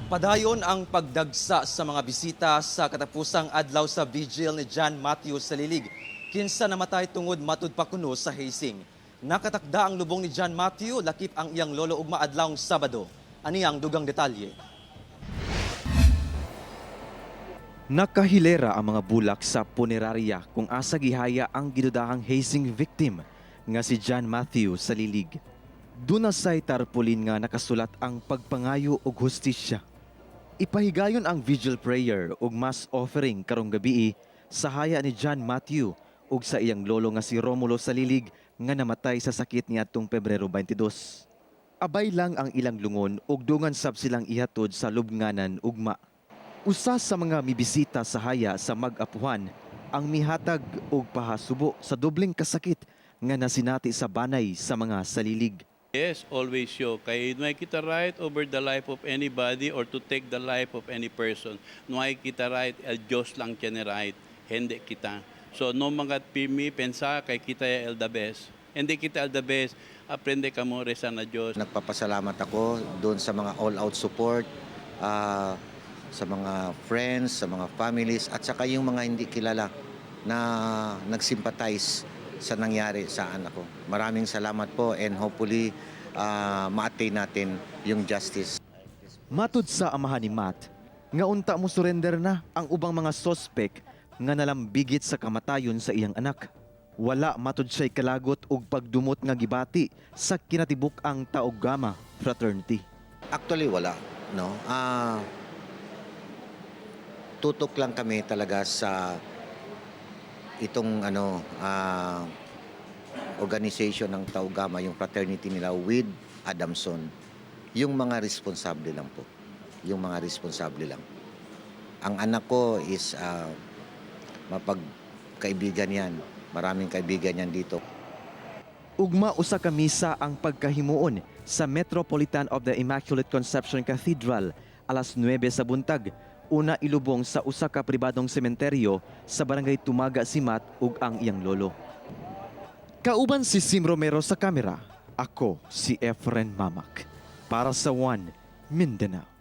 Padayon ang pagdagsa sa mga bisita sa katapusang adlaw sa vigil ni John Matthew Salilig. Kinsa namatay tungod matud pa kuno sa hazing. Nakatakda ang lubong ni John Matthew lakip ang iyang lolo ugma adlawng Sabado. Ani ang dugang detalye. Nakahilera ang mga bulak sa punerarya kung asa gihaya ang gidudahang hazing victim nga si John Matthew Salilig. Duna say tarpaulin nga nakasulat ang pagpangayo og hustisya. Ipahigayon ang vigil prayer ug mass offering karong gabii sa haya ni John Matthew ug sa iyang lolo nga si Romulo Salilig nga namatay sa sakit niadtong Pebrero 22. Abay lang ang ilang lungon ug dungan sab silang ihatod sa lubnganan ugma. Usa sa mga mibisita sa haya sa mag-apuhan ang mihatag og pahasubo sa dobleng kasakit nga nasinati sa banay sa mga Salilig. Yes, always show. Kay no kita right over the life of anybody or to take the life of any person. No hay kita right, el Diyos lang tiene right. Hindi kita. So no mga pirmi pensa kay kita el the best. Hindi kita el the best. Aprende kamo reza na Diyos. Nagpapasalamat ako doon sa mga all-out support, sa mga friends, sa mga families, at saka yung mga hindi kilala na nagsympathize sa nangyari sa anak ko. Maraming salamat po and hopefully ma-attain natin yung justice. Matud sa amahan ni Matt, nga unta mo surrender na ang ubang mga sospek nga nalambigit sa kamatayon sa iyang anak. Wala matud siya'y kalagot og pagdumot nga gibati sa kinatibuk-ang Tau Gamma fraternity. Actually, wala. No? Tutok lang kami talaga sa itong ano organization ng Tau Gamma, yung fraternity nila with Adamson. Yung mga responsable lang po. Yung mga responsable lang. Ang anak ko is mapagkaibigan yan. Maraming kaibigan yan dito. Ugma usa ka misa ang pagkahimuon sa Metropolitan of the Immaculate Conception Cathedral alas 9 sa buntag. Una ilubong sa usa ka pribadong sementeryo sa barangay Tumaga si Matt ug ang iyang lolo. Kauban si Sim Romero sa kamera. Ako si Efren Mamak. Para sa One Mindanao.